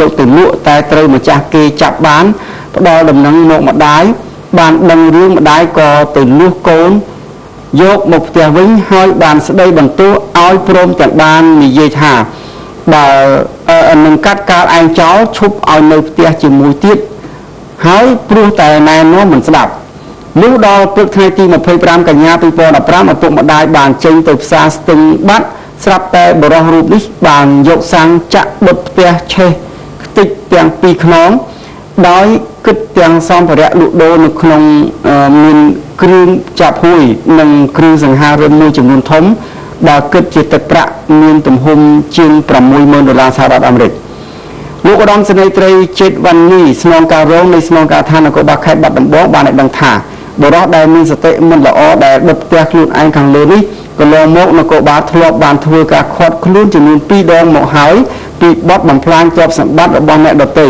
យកទៅលក់តែត្រូវម្ចាស់គេចាប់បានផ្ដល់ដំណឹងមកម្ដាយបានដឹងរឿងម្ដាយក៏ទៅលួសកូនយកមកផ្ទះវិញហើយបានស្ដីបន្ទោសឲ្យព្រមទាំងបាននិយាយថាបើនឹងកាត់កាលឯងចោលឈប់ឲ្យនៅផ្ទះជាមួយទៀតហើយព្រោះតែណែនាំមិនស្ដាប់លុះដល់ព្រឹកថ្ងៃទី25កញ្ញា2015ឪពុកម្ដាយបានចេញទៅផ្សារស្ទឹងបាត់ស្រាប់តែបុរសរូបនេះបានយកសាំងចាក់ដុតផ្ទះឆេះខ្ទេចទាំងពីរខ្នងដោយគិតទាំងសម្ភារៈលក់ដូរនៅក្នុងមានគ្រឿងចាប់ហួយនិងគ្រឿងសង្ហារិមមួយចំនួនធំដែលគិតជាទឹកប្រាក់មានទំហំជាង60000ដុល្លារសហរដ្ឋអាមេរិកលោកឧត្តមសេនីយ៍ត្រីជេតវ៉ាន់នីស្នងការរងនៃស្នងការដ្ឋាននគរបាលខេត្តបាត់ដំបងបានឲ្យដឹងថាបុរសដែលមានសតិមិនល្អដែលដុតផ្ទះខ្លួនឯងខាងលើនេះកន្លងមកនគរបាលធ្លាប់បានធ្វើការឃាត់ខ្លួនចំនួន2ដងមកហើយពីបទបំផ្លាញទ្រព្យសម្បត្តិរបស់អ្នកដទៃ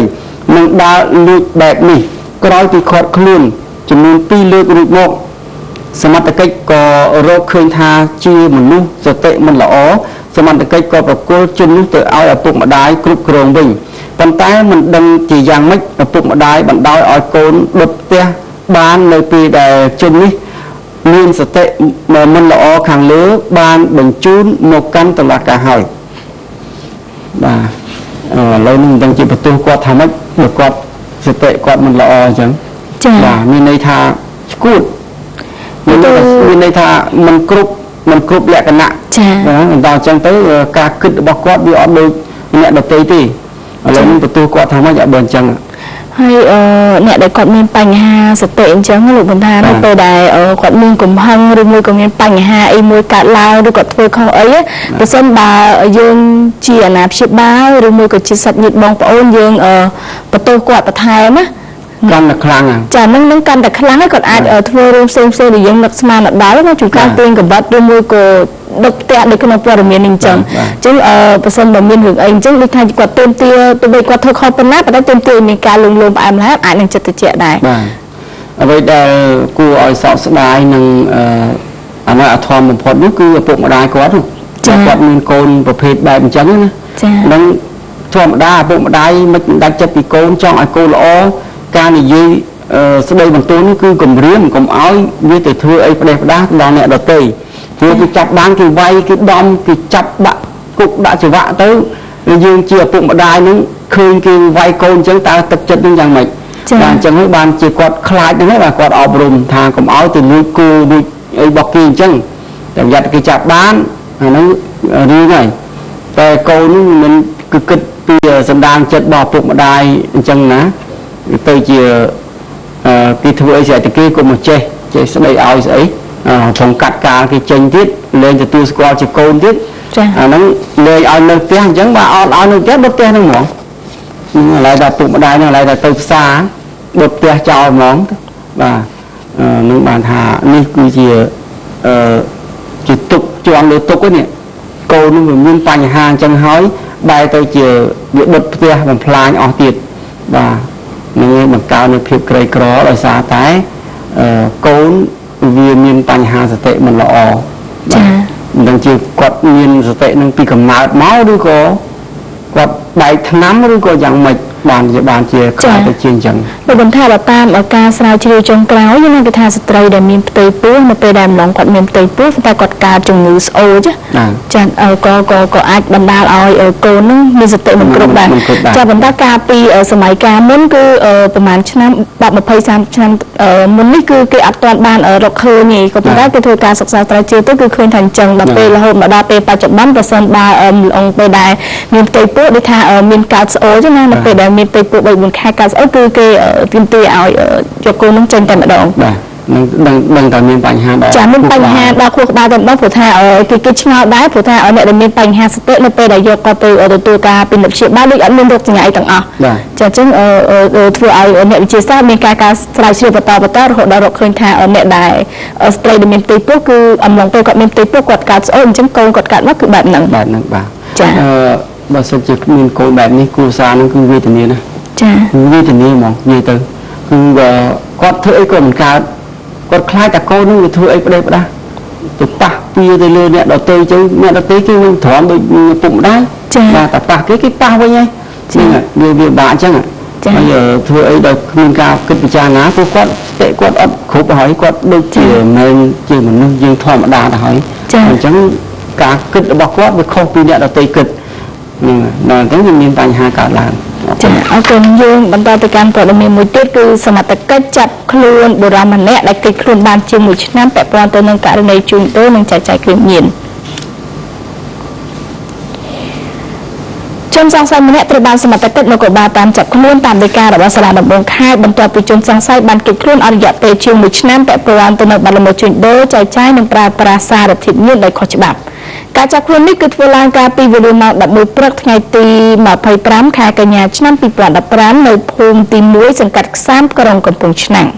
និងដើរលួចបែបនេះក្រោយពីឃាត់ខ្លួនចំនួន2លើករួចមកសមត្ថកិច្ចក៏រកឃើញថាជាមនុស្សសតិមិនល្អសមត្ថកិច្ចក៏ប្រគល់ជននោះទៅឲ្យឪពុកម្ដាយគ្រប់គ្រងវិញប៉ុន្តែមិនដឹងជាយ៉ាងម៉េចឪពុកម្ដាយបណ្ដោយឲ្យកូនដុតផ្ទះបាននៅពេលដែលជននេះមានសតិមិនល្អខាងលើបានបញ្ជូនមកកាន់តុលាការហើយបាទឥឡូវនេះមិនដឹងជាបន្ទោសគាត់ថាម៉េចបើគាត់សតិគាត់មិនល្អអញ្ចឹងចា៎បាទមានន័យថាឈួតមានន័យថាមិនគ្រប់លក្ខណៈចា៎ដល់អញ្ចឹងទៅការគិតរបស់គាត់វាអត់ដូចអ្នកដទៃទេឥឡូវនេះបន្ទោសគាត់ថាម៉េចបើអញ្ចឹង ហើយអ្នកដែលគាត់មានបញ្ហាសតិអញ្ចឹងលោកបន្ថានៅពេលដែលគាត់មានកំហឹងឬមួយក៏មានបញ្ហាអីមួយកើតឡើងឬគាត់ធ្វើខុសអីប្រសិនបើយើងជាអាណាព្យាបាលឬមួយក៏ជាសាច់ញាតិបងប្អូនយើងបន្ទោសគាត់បន្ថែមណា កាន់តែខ្លាំង ចានឹងកាន់តែខ្លាំងហើយគាត់អាចធ្វើរឿងផ្សេងផ្សេងដែលយើងនឹកស្មានដល់ណាជួនកាលទាញកបិតឬមួយក៏ដុតផ្ទះដូចក្នុងព័ត៌មាននេះអញ្ចឹងអញ្ចឹងប្រសិនបើមានរឿងអីអញ្ចឹងដូចថាគាត់ទាមទារទោះបីគាត់ធ្វើខុសប៉ុណ្ណាប៉ុន្តែទាមទារមានការលងលោមផ្អែមល្ហែមអាចនឹងចិត្តត្រជាក់ដែរ បាទអ្វីដែលគួរឲ្យសោកស្ដាយនិងអាណិតអាធមបំផុតនោះគឺឪពុកម្ដាយគាត់គាត់មានកូនប្រភេទបែបអញ្ចឹងណានឹងធម្មតាឪពុកម្ដាយមិនដាច់ចិត្តពីកូនចង់ឲ្យកូនល្អការនិយាយស្ដីបន្ទោសនោះគឺគំរាមកុំឲ្យវាទៅធ្វើអីផ្ដេសផ្ដាសដល់អ្នកដទៃព្រោះគេចាប់បានគេវាយគេដំគេចាប់ដាក់គុកដាក់ច្រវាក់ទៅយើងជាឪពុកម្ដាយនឹងឃើញគេវាយកូនអញ្ចឹងតើទឹកចិត្តនឹងយ៉ាងម៉េចបាទអញ្ចឹងហើយបានជាគាត់ខ្លាចហ្នឹងហើយបាទគាត់អប់រំថាកុំឲ្យទៅលួចគោលួចអីរបស់គេអញ្ចឹងតែប្រយ័ត្នគេចាប់បានអាហ្នឹងរឿងហើយតែកូននេះមិនគឺគិតពីសន្តានចិត្តរបស់ឪពុកម្ដាយអញ្ចឹងណាទៅជាគេធ្វើអីស្អីទៅគេក៏មកចេះស្ដីឲ្យស្អីផងកាត់កាលគេចេញទៀតលែងទទួលស្គាល់ជាកូនទៀតអាហ្នឹងលែងឲ្យនៅផ្ទះអញ្ចឹងបាទអត់ឲ្យនៅផ្ទះដុតផ្ទះហ្នឹងហ្មងឥឡូវដល់ពុកម្ដាយហ្នឹងឥឡូវដល់ទៅផ្សារដុតផ្ទះចោលហ្មងបាទនឹងបានថានេះគឺជាជាទុកជាន់លើទុកនេះកូននឹងវាមានបញ្ហាអញ្ចឹងហើយបែរទៅជាវាដុតផ្ទះបំផ្លាញអស់ទៀតបាទនឹងបង្កើននូវភាពក្រីក្រដោយសារតែកូនវាមានបញ្ហាសតិមិនល្អចា៎មិនដឹងជាគាត់មានសតិនឹងពីកំណើតមកឬក៏គាត់បែកថ្នាំឬក៏យ៉ាងម៉េចបានជាខ្លាចទៅជាអញ្ចឹង លោកបន្ថាបើតាមការស្រាវជ្រាវចុងក្រោយយើងនឹងគេថាស្ត្រីដែលមានផ្ទៃពោះនៅពេលដែលម្លងគាត់មានផ្ទៃពោះតែគាត់កើតជំងឺស្អូចចាក៏ក៏ក៏អាចបណ្ដាលឲ្យកូននឹងមានសតិមិនគ្រប់ដែរចាប៉ុន្តែកាលពីសម័យកាលមុនគឺប្រហែលឆ្នាំ10 20 30ឆ្នាំមុននេះគឺគេអត់ទាន់បានរកឃើញទេក៏ប៉ុន្តែគេធ្វើការសិក្សាស្រាវជ្រាវទៅគឺឃើញថាអញ្ចឹងដល់ពេលរហូតមកដល់ពេលបច្ចុប្បន្នប្រសិនបើម្លងពេលដែលមានផ្ទៃពោះដូចថាមានកើតស្អូចណានៅពេលដែលមានផ្ទៃពោះ3 4ខែកើតស្អូចគឺគេទាមទារឲ្យយកកូននឹងចេញតែម្ដង បាទនឹងដឹងតែមានបញ្ហាដល់ ចាមានបញ្ហាដល់ខួរក្បាលតែម្ដងព្រោះថាគេឆ្ងល់ដែរព្រោះថាអ្នកដែលមានបញ្ហាសតិនៅពេលដែលយកគាត់ទៅទទួលការពិនិត្យព្យាបាលដូចអត់មានរោគសញ្ញាអីទាំងអស់ចាអញ្ចឹងធ្វើឲ្យអ្នកវិទ្យាសាស្ត្រមានការស្រាវជ្រាវបន្តរហូតដល់រកឃើញថាអ្នកដែលស្ត្រីដែលមានផ្ទៃពោះគឺអំឡុងពេលគាត់មានផ្ទៃពោះគាត់កើតស្អូចអញ្ចឹងកូនគាត់កើតមកគឺបែបហ្នឹង បែបហ្នឹងបាទ ចា បើសិនជាមានកូនបែបនេះគ្រួសារហ្នឹងគឺវេទនាណា ចា វេទនាហ្មងនិយាយទៅគឺគាត់ធ្វើអីក៏មិនកើតគាត់ខ្លាចតែកូននឹងវាធ្វើអីផ្ដេសផ្ដាសទៅប៉ះពៀទៅលើអ្នកដទៃចឹងអ្នកដទៃគេមិនទ្រាំដូចពុកម្ដាយបាទតែប៉ះគេគេប៉ះវិញហើយ នេះវាបាក់អញ្ចឹងហើយធ្វើអីដោយគ្មានការគិតពិចារណាពួកគាត់ស្តិគាត់អត់គ្រប់ហើយគាត់ដូចជាមិនជាមនុស្សយើងធម្មតាទៅហើយអញ្ចឹងការគិតរបស់គាត់វាខុសពីអ្នកដទៃគិតហ្នឹងដល់អញ្ចឹងវាមានបញ្ហាកើតឡើង ចាអរគុណយើងបន្តទៅកាន់ព័ត៌មានមួយទៀតគឺសមត្ថកិច្ចចាប់ខ្លួនបុរសម្នាក់ដែលគេចខ្លួនបានជាង1ឆ្នាំពាក់ព័ន្ធទៅនឹងករណីជួញដូរនិងចែកចាយគ្រឿងញៀនជនសង្ស័យម្នាក់ត្រូវបានសមត្ថកិច្ចនគរបាលតាមចាប់ខ្លួនតាមដីការបស់សាលាដំបងខេត្តបន្ទាប់ពីជនសង្ស័យបានគេចខ្លួនអស់រយៈពេលជាង1ឆ្នាំពាក់ព័ន្ធទៅនឹងបទល្មើសជួញដូរចែកចាយនិងប្រើប្រាស់សារធាតុញៀនដោយខុសច្បាប់ការចាប់ខ្លួននេះគឺធ្វើឡើងកាលពីវេលាម៉ោង11ព្រឹកថ្ងៃទី25ខែកញ្ញាឆ្នាំ2015នៅភូមិទី1សង្កាត់ខ្សាមក្រុងកំពង់ឆ្នាំង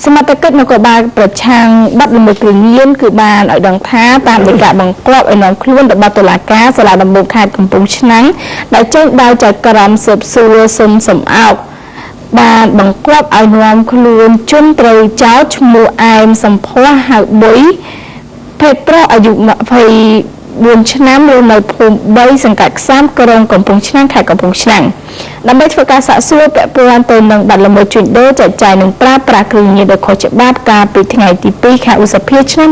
សមត្ថកិច្ចនគរបាលប្រឆាំងបទល្មើសគ្រឿងញៀនគឺបានឲ្យដឹងថាតាមដីកាបង្គាប់ឲ្យនាំខ្លួនរបស់តុលាការសាលាដំបងខេត្តកំពង់ឆ្នាំងដែលចេញដោយចៅក្រមស៊ើបសួរសុំសំអោកបានបង្គាប់ឲ្យនាំខ្លួនជនត្រូវចោទឈ្មោះអែមសំភ័សហៅបុយភេទប្រុសអាយុ24ឆ្នាំរស់នៅភូមិ3សង្កាត់ខ្សាមក្រុងកំពង់ឆ្នាំងខេត្តកំពង់ឆ្នាំងដើម្បីធ្វើការសាកសួរពាក់ព័ន្ធទៅនឹងបទល្មើសជួញដូរចែកចាយនិងប្រើប្រាស់គ្រឿងញៀនដោយខុសច្បាប់កាលពីថ្ងៃទី2ខែឧសភាឆ្នាំ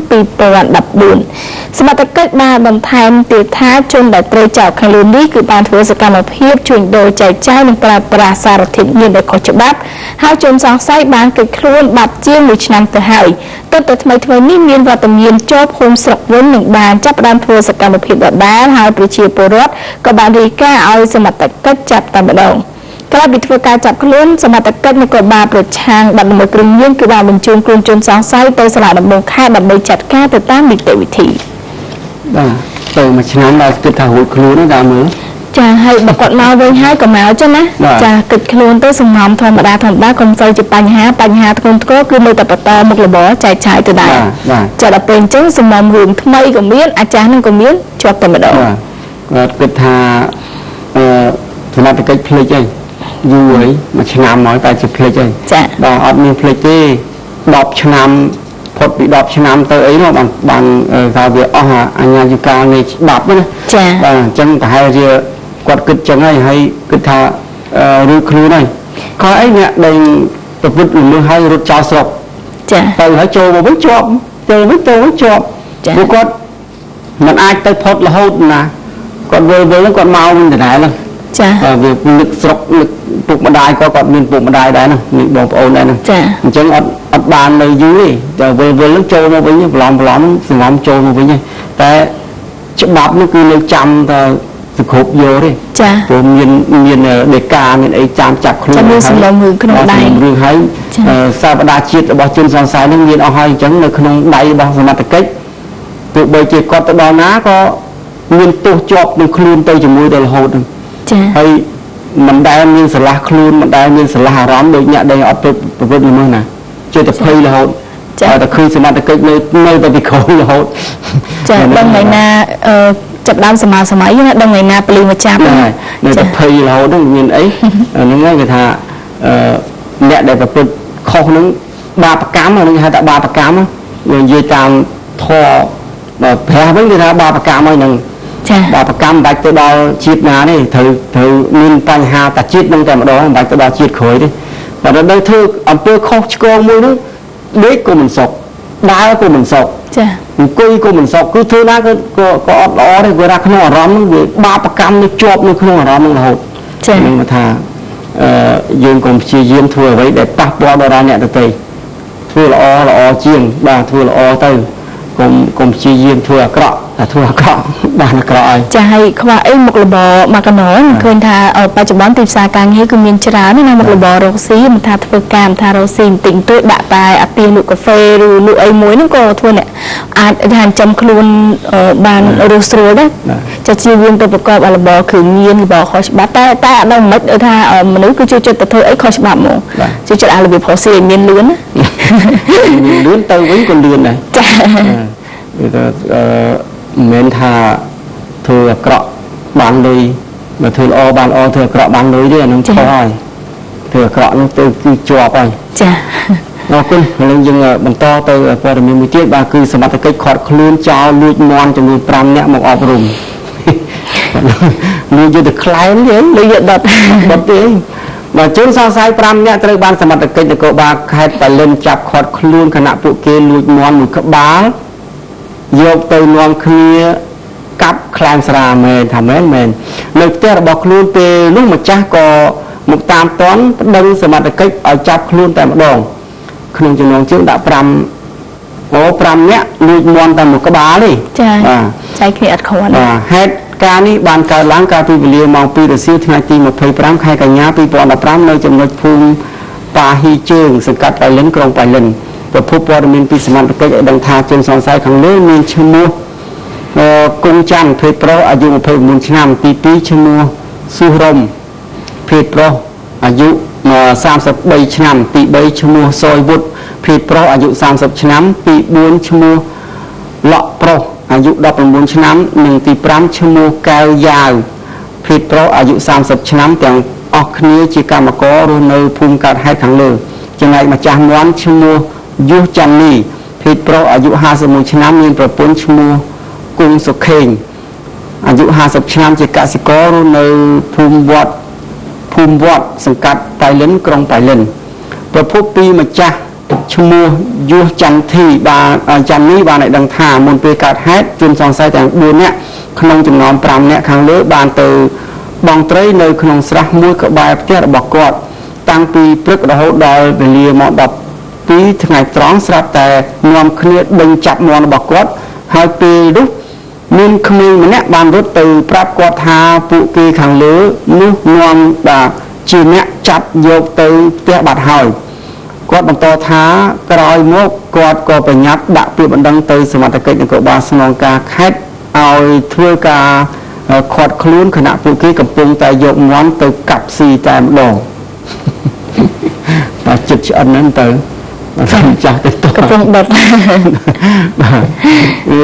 2014សមត្ថកិច្ចបានបន្ថែមទៀតថាជនដែលត្រូវចោទខាងលើនេះគឺបានធ្វើសកម្មភាពជួញដូរចែកចាយនិងប្រើប្រាស់សារធាតុញៀនដោយខុសច្បាប់ហើយជនសង្ស័យបានគេចខ្លួនបាត់ជាង1ឆ្នាំទៅហើយទើបតែថ្មីៗនេះមានវត្តមានចូលភូមិស្រុកវិញនិងបានចាប់ផ្ដើមធ្វើសកម្មភាពដដែលហើយប្រជាពលរដ្ឋក៏បានរាយការណ៍ឲ្យសមត្ថកិច្ចចាប់តែម្ដងក្រោយពីធ្វើការចាប់ខ្លួនសមត្ថកិច្ចនគរបាលប្រឆាំងបទល្មើសគ្រឿងញៀនគឺបានបញ្ជូនខ្លួនជនសង្ស័យទៅសាលាដំបងខេត្តដើម្បីចាត់ការទៅតាមនីតិវិធីបាទទៅមួយឆ្នាំដល់គិតថារួចខ្លួនដល់មើលចាហើយបើគាត់មកវិញហើយក៏មកចឹងណាចាគិតខ្លួនទៅសំងំធម្មតាកុំសូវជាបញ្ហាធ្ងន់ធ្ងរគឺនៅតែបន្តមុខរបរចែកចាយទៅដែរចាដល់ពេលអញ្ចឹងសំងំរឿងថ្មីក៏មានអាចារ្យនឹងក៏មានជាប់តែម្ដងគាត់គិតថាសមត្ថកិច្ចភ្លេចហើយយូរហើយមួយឆ្នាំមកតែជាភ្លេចហើយបាទអត់មានភ្លេចទេ10ឆ្នាំផុតពី10ឆ្នាំទៅអីនោះបានថាវាអស់អញ្ញាយកាលនៃច្បាប់ណាបាទអញ្ចឹងប្រហែលជាគាត់គិតចឹងហើយគិតថារួចខ្លួនហើយខុសអីអ្នកដែលប្រព្រឹត្តល្មើសហើយរត់ចោលស្រុកចាទៅហើយចូលមកវិញជាប់ចូលវិញទៅវិញជាប់ព្រោះគាត់មិនអាចទៅផុតរហូតណាគាត់វិលហ្នឹងគាត់មកវិញដដែលហ្នឹងចាវានឹកស្រុកនឹកពុកម្ដាយគាត់មានពុកម្ដាយដែរហ្នឹងមានបងប្អូនដែរហ្នឹងអញ្ចឹងអត់បាននៅយូរទេតែវិលហ្នឹងចូលមកវិញបន្លំសងំចូលមកវិញតែច្បាប់នោះគឺនៅចាំថាសគ្រប់យកទេចាព្រោះមានដីកាមានអីចាំចាប់ខ្លួនមានសំណុំរឿងក្នុងដៃរឿងហើយសាវតាជាតិរបស់ជនសង្ស័យនឹងមានអស់ហើយអញ្ចឹងនៅក្នុងដៃរបស់សមត្ថកិច្ចទោះបីជាគាត់ទៅដល់ណាក៏មានទោសជាប់នឹងខ្លួនទៅជាមួយដល់រហូតហ្នឹងចាហើយមិនដែលមានស្រឡះខ្លួនមិនដែលមានស្រឡះអារម្មណ៍ដូចអ្នកដែលអត់ប្រព្រឹត្តល្មើសណាចេះតែភ័យរហូតតែឃើញសមត្ថកិច្ចនៅតែពីក្រោយរហូតចាដឹងថ្ងៃណាចាប់ដើមសម័យណាដឹងថ្ងៃណាពលិមកចាប់នៅតែភ័យរហូតហ្នឹងមានអីហ្នឹងហើយគេថាអ្នកដែលប្រព្រឹត្តខុសហ្នឹងបាបកម្មហ្នឹងគេហៅថាបាបកម្មនិយាយតាមធម៌ព្រះវិញគេថាបាបកម្មហើយហ្នឹងចាបាបកម្មមិនបាច់ទៅដល់ជាតិណាទេត្រូវមានបញ្ហាតាជាតិហ្នឹងតែម្ដងមិនបាច់ទៅដល់ជាតិក្រោយទេបើដល់ធ្វើអំពើខុសឆ្គងមួយហ្នឹងដេកក៏មិនសុខដើរក៏មិនសុខចាអង្គុយក៏មិនសុខគឺធ្វើណាក៏អត់ល្អទេគាត់ថាក្នុងអារម្មណ៍ហ្នឹងវាបាបកម្មនេះជាប់នៅក្នុងអារម្មណ៍ហ្នឹងរហូតចានឹងថាយើងកុំព្យាយាមធ្វើអ្វីដែលប៉ះពាល់ដល់អ្នកដទៃធ្វើល្អល្អជាងបាទធ្វើល្អទៅកុំព្យាយាមធ្វើអាក្រក់តែធ្វើអាក្រក់បានអាក្រក់ហើយចាហើយខ្វះអីមុខរបរមកកណោឃើញថាបច្ចុប្បន្នទីផ្សារការងារគឺមានច្រើនណាមុខរបររកស៊ីមិនថាធ្វើការមិនថារកស៊ីបន្តិចបន្តួចដាក់តែអាទៀលក់កាហ្វេឬលក់អីមួយហ្នឹងក៏ធ្វើអ្នកអាចថាចិញ្ចឹមខ្លួនបានរស់ស្រួលដែរចាជាវៀងទៅប្រកបរបរគ្រឿងញៀនរបរខុសច្បាប់តែអត់ដឹងមិនថាមនុស្សគឺជួយចិត្តទៅធ្វើអីខុសច្បាប់ហ្មងជួយចិត្តអារបៀបរកស៊ីឲ្យមានលឿនណា លឿនទៅវិញក៏លឿនដែរចាវាថាមិនមែនថាធ្វើអាក្រក់បានលុយបើធ្វើល្អបានល្អធ្វើអាក្រក់បានលុយទេអានឹងខុសហើយធ្វើអាក្រក់នោះទៅគឺជាប់ហើយចាអរគុណឥឡូវយើងបន្តទៅព័ត៌មានមួយទៀតបាទគឺសមត្ថកិច្ចឃាត់ខ្លួនចោលលួចមាន់ចំនួន5នាក់មកអប់រំ លួចយកទៅក្លែមទេ លួចយកដុត ដុតទេបាទជនសង្ស័យ5នាក់ត្រូវបានសមត្ថកិច្ចនគរបាលខេត្តប៉ៃលិនចាប់ឃាត់ខ្លួនខណៈពួកគេលួចមាន់មួយក្បាលយកទៅនាំគ្នាកាប់ក្លែមស្រាមែនថាមែនមែននៅផ្ទះរបស់ខ្លួនពេលនោះម្ចាស់ក៏មកតាមតន់ប្តឹងសមត្ថកិច្ចឲ្យចាប់ខ្លួនតែម្ដងក្នុងចំណងជើងដាក់5អូ5នាក់លួចមាន់តែមួយក្បាលទេចាបាទចែកគ្នាអត់គ្រាន់បាទហេតុការនេះបានកើតឡើងកាលពីវេលាម៉ោង2រសៀលថ្ងៃទី25ខែកញ្ញា2015នៅចំណុចភូមិប៉ាហ៊ីជើងសង្កាត់ប៉ៃលិនក្រុងប៉ៃលិនប្រភពព័ត៌មានពីសមត្ថកិច្ចឲ្យដឹងថាជនសង្ស័យខាងលើមានឈ្មោះគង់ច័ន្ទភេទប្រុសអាយុ29ឆ្នាំទី2ឈ្មោះស៊ូរ៉ុមភេទប្រុសអាយុ33ឆ្នាំទី3ឈ្មោះសយវុឌ្ឍភេទប្រុសអាយុ30ឆ្នាំទី4ឈ្មោះលក់ប្រុសអាយុ19ឆ្នាំនិងទី5ឈ្មោះកែវយ៉ាវភេទប្រុសអាយុ30ឆ្នាំទាំងអស់គ្នាជាកម្មកររស់នៅភូមិកើតហេតុខាងលើចំណែកម្ចាស់មាន់ឈ្មោះយុះច័ន្ទនីភេទប្រុសអាយុ51ឆ្នាំមានប្រពន្ធឈ្មោះគង់សុខេងអាយុ50ឆ្នាំជាកសិកររស់នៅភូមិវត្តសង្កាត់ប៉ៃលិនក្រុងប៉ៃលិនប្រភពពីម្ចាស់ឈ្មោះយុះចន្ទធីបានច័ន្ទនេះបានឲ្យដឹងថាមុនពេលកើតហេតុជនសង្ស័យទាំង4នាក់ក្នុងចំណោម5នាក់ខាងលើបានទៅបងត្រីនៅក្នុងស្រះមួយក្បែរផ្ទះរបស់គាត់តាំងពីព្រឹករហូតដល់វេលាម៉ោង12ថ្ងៃត្រង់ស្រាប់តែនាំគ្នាដេញចាប់មាន់របស់គាត់ហើយពេលនោះមានក្មេងម្នាក់បានរត់ទៅប្រាប់គាត់ថាពួកគេខាងលើនោះនាំបាទជាអ្នកចាប់យកទៅផ្ទះបាត់ហើយគាត់បន្តថាក្រោយមកគាត់ក៏ប្រញាប់ដាក់ពាក្យបណ្ដឹងទៅសមត្ថកិច្ចនគរបាលស្នងការខេត្តឲ្យធ្វើការឃាត់ខ្លួនខណៈពួកគេកំពុងតែយកមាន់ទៅកាប់ស៊ីតែម្ដងបាទចិត្តឆ្អិនហ្នឹងទៅចាស់ទៅកំពុងដុតបាទអឺ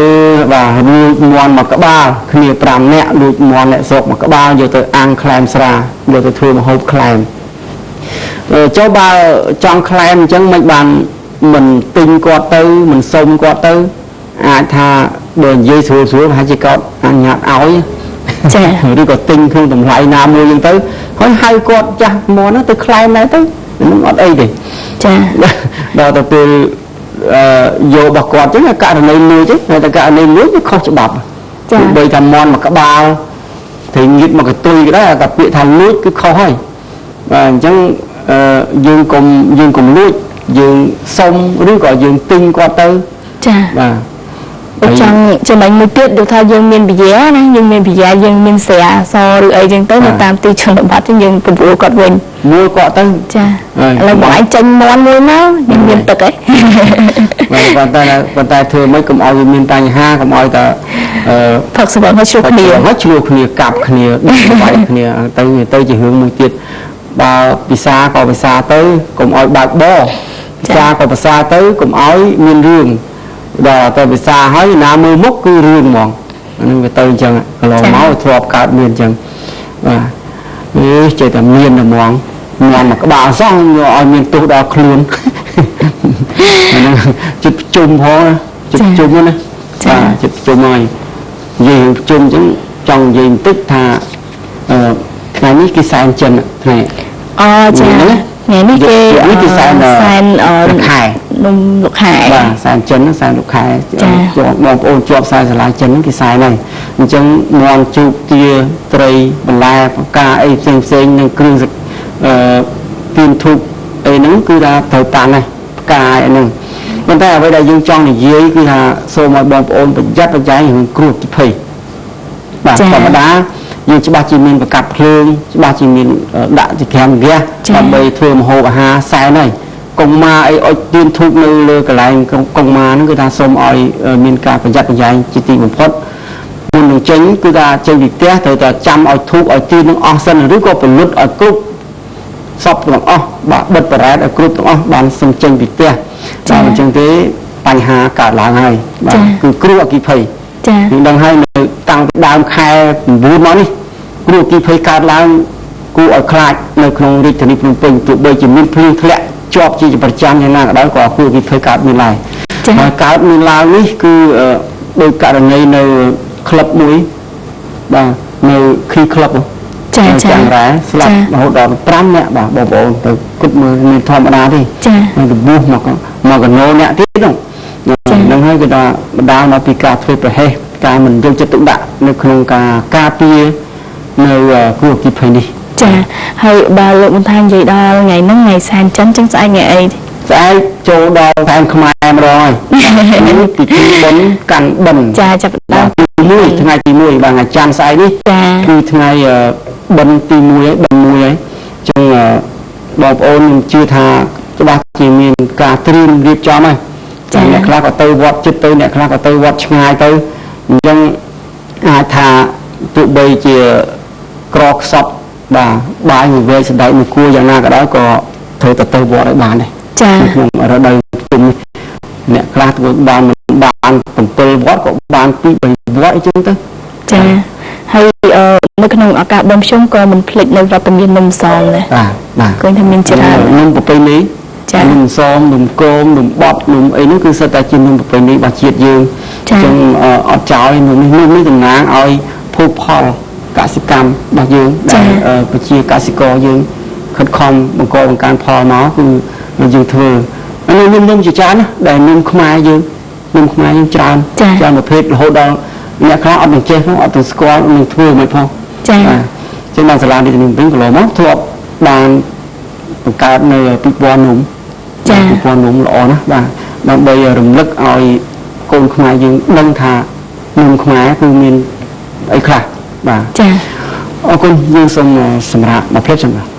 បាទលួចមាន់មួយក្បាលគ្នា5នាក់លួចមាន់អ្នកស្រុកមួយក្បាលយកទៅអាំងក្លែមស្រាយកទៅធ្វើម្ហូបក្លែមចូលបើចង់ក្លែមអញ្ចឹងមិនបានមិនទិញគាត់ទៅមិនសុំគាត់ទៅអាចថាបើនិយាយស្រួលស្រួលប្រហែលជាគាត់អនុញ្ញាតឲ្យចាឬក៏ទិញក្នុងតម្លៃណាមួយអញ្ចឹងទៅហើយហៅគាត់ចាស់មាន់ទៅក្លែមដែរទៅនឹងអត់អីទេចាដល់ទៅពេលយករបស់គាត់ចឹងករណីលួចទេតែករណីលួចវាខុសច្បាប់ចាបីថាមាន់មួយក្បាលត្រូវងៀតមកកតុយក៏ដែរតែពាក្យថាលួចគឺខុសហើយបាទអញ្ចឹងយើងកុំលួចយើងសុំឬក៏យើងទិញគាត់ទៅចាបាទចង់ចំណេញមួយទៀតដូចថាយើងមានវិយាណាយើងមានវិយាយើងមានស្រាសឬអីចឹងទៅនៅតាមទីជនបទចឹងយើងពពូគាត់វិញមួលគាត់ទៅចាឥឡូវបងឯងចេញមាន់មួយមកយើងមានទឹកអីបាទប៉ុន្តែធ្វើម៉េចកុំឲ្យវាមានបញ្ហាកុំឲ្យតែផឹកស្វឹងឲ្យឆ្លោះគ្នាឲ្យឆ្លោះគ្នាកាប់គ្នាបែកគ្នាទៅជារឿងមួយទៀតបើពិសាក៏ពិសាទៅកុំឲ្យបើកបពិសាក៏ពិសាទៅកុំឲ្យមានរឿងដល់ទៅពិសាហើយណាមើលមុខគឺរឿងហ្មងហ្នឹងវាទៅអញ្ចឹងកន្លងមកធ្លាប់កើតមានអញ្ចឹងបាទនេះចេះតែមានតែហ្មងមាន់មួយក្បាលសោះឲ្យមានទោសដល់ខ្លួនហ្នឹងចិត្តប្រជុំផងចិត្តប្រជុំណាបាទចិត្តប្រជុំហើយនិយាយប្រជុំអញ្ចឹងចង់និយាយបន្តិចថាថ្ងៃនេះគេសែនចិនថ្ងៃអូចាថ្ងៃនេះគេសែនខែនំលោកខែបាទសែនចិនសែនលោកខែជាប់បងប្អូនជាប់សែនសាលាចិនគេសែនហើយអញ្ចឹងមាន់ជូកទាត្រីបន្លែផ្កាអីផ្សេងផ្សេងនឹងគ្រឿងទៀនធូបអីហ្នឹងគឺថាត្រូវតាន់ហើយផ្កាអីហ្នឹងប៉ុន្តែអ្វីដែលយើងចង់និយាយគឺថាសូមឲ្យបងប្អូនប្រយ័ត្នប្រយែងរឿងគ្រោះអគ្គិភ័យបាទធម្មតាយើងច្បាស់ជាមានប្រកាប់ភ្លើងច្បាស់ជាមានដាក់ជាក្រាមហ្គាសដើម្បីធ្វើម្ហូបអាហារសែនហើយកុងម៉ាអីអុចទៀនធូបនៅលើកន្លែងកុងម៉ាហ្នឹងគឺថាសូមឲ្យមានការប្រយ័ត្នប្រយែងជាទីបំផុតមុននឹងចេញគឺថាចេញពីផ្ទះត្រូវតែចាំឲ្យធូបឲ្យទៀននឹងអស់សិនឬក៏ពលុតឲ្យគ្រប់សពទាំងអស់បាទបិទបារ៉ែតឲ្យគ្រប់ទាំងអស់បានសុំចេញពីផ្ទះបាទអញ្ចឹងទេបញ្ហាកើតឡើងហើយបាទគឺគ្រោះអគ្គិភ័យចាយើងដឹងហើយនៅតាំងពីដើមខែ9មកនេះគ្រោះអគ្គិភ័យកើតឡើងគួរឲ្យខ្លាចនៅក្នុងរាជធានីភ្នំពេញទោះបីជាមានភ្លៀងធ្លាក់ជាប់ជាប្រចាំយ៉ាងណាក៏ដោយក៏គ្រោះអគ្គិភ័យកើតមានឡើងហើយកើតមានឡើងនេះគឺដោយករណីនៅក្លឹបមួយបាទ នៅ Key Club ចាចា ចាំងរ៉ែស្លាប់រហូតដល់5នាក់បាទបងប្អូនទៅគិតមើលមានធម្មតាទេ ចា នឹងរបួសមកមកកណោអ្នកទៀតនោះនឹងហើយគេថាបណ្ដាលមកពីការធ្វើប្រហែសការមិនយកចិត្តទុកដាក់នៅក្នុងការការពារនៅគ្រោះអគ្គិភ័យនេះ ចាហើយបើលោកបន្ថែមនិយាយដល់ថ្ងៃហ្នឹងថ្ងៃសែនចិនចឹងស្អែកថ្ងៃអី ស្អែកចូលដល់សែនខ្មែរម្ដងហើយនេះពិធីបុណ្យកាន់បិណ្ឌ ចាចាប់ដល់ ទី1ថ្ងៃទី1បាទថ្ងៃច័ន្ទស្អែកនេះគឺថ្ងៃបិណ្ឌទី1ហើយបិណ្ឌ1ហើយចឹងបងប្អូនខ្ញុំជឿថាច្បាស់ជាមានការត្រៀមរៀបចំហើយចាអ្នកខ្លះក៏ទៅវត្តជិតទៅអ្នកខ្លះក៏ទៅវត្តឆ្ងាយទៅអញ្ចឹងអាចថាទោះបីជាក្រខ្សត់បាទបាយមួយវែកសណ្ដែកមួយគួរយ៉ាងណាក៏ដោយក៏ត្រូវទៅវត្តឲ្យបានដែរ ចា ក្នុងរដូវជុំនេះអ្នកខ្លះធ្វើបានមិនបាន7វត្តក៏បាន2 3វត្តអញ្ចឹងទៅ ចាហើយនៅក្នុងឱកាសបុណ្យភ្ជុំក៏មិនភ្លេចនៅវត្តមាននំសមដែរ បាទបាទ ឃើញថាមានច្រើន នំប្រពៃណី ចា នំសមនំគមនំបត់នំអីនោះគឺសិតតែជានំប្រពៃណីរបស់ជាតិយើង អញ្ ចឹងអត់ចោលនំនេះនំនេះតំណាងឲ្យភោគផលកសិកម្មរបស់យើងដែលប្រជាកសិករយើងខិតខំបង្កបង្កើនផលមកគឺយើងធ្វើនេះនំជាច្រើនណាដែលនំខ្មែរយើងនំខ្មែរយើងច្រើនច្រើនប្រភេទរហូតដល់អ្នកខ្លះអត់នឹងចេះផងអត់ទាំងស្គាល់នឹងធ្វើមិនផង ចា ចឹងបានសាលារាជធានីភ្នំពេញកន្លងមកធ្លាប់បានបង្កើតនៅពិព័រណ៍នំ ចា ពិព័រណ៍នំល្អណាស់បាទដើម្បីរំលឹកឲ្យកូនខ្មែរយើងដឹងថានំខ្មែរគឺមានអីខ្លះបាទ ចា អរគុណយើងសូមសម្រាប់មកភ្លេចចឹងបាទ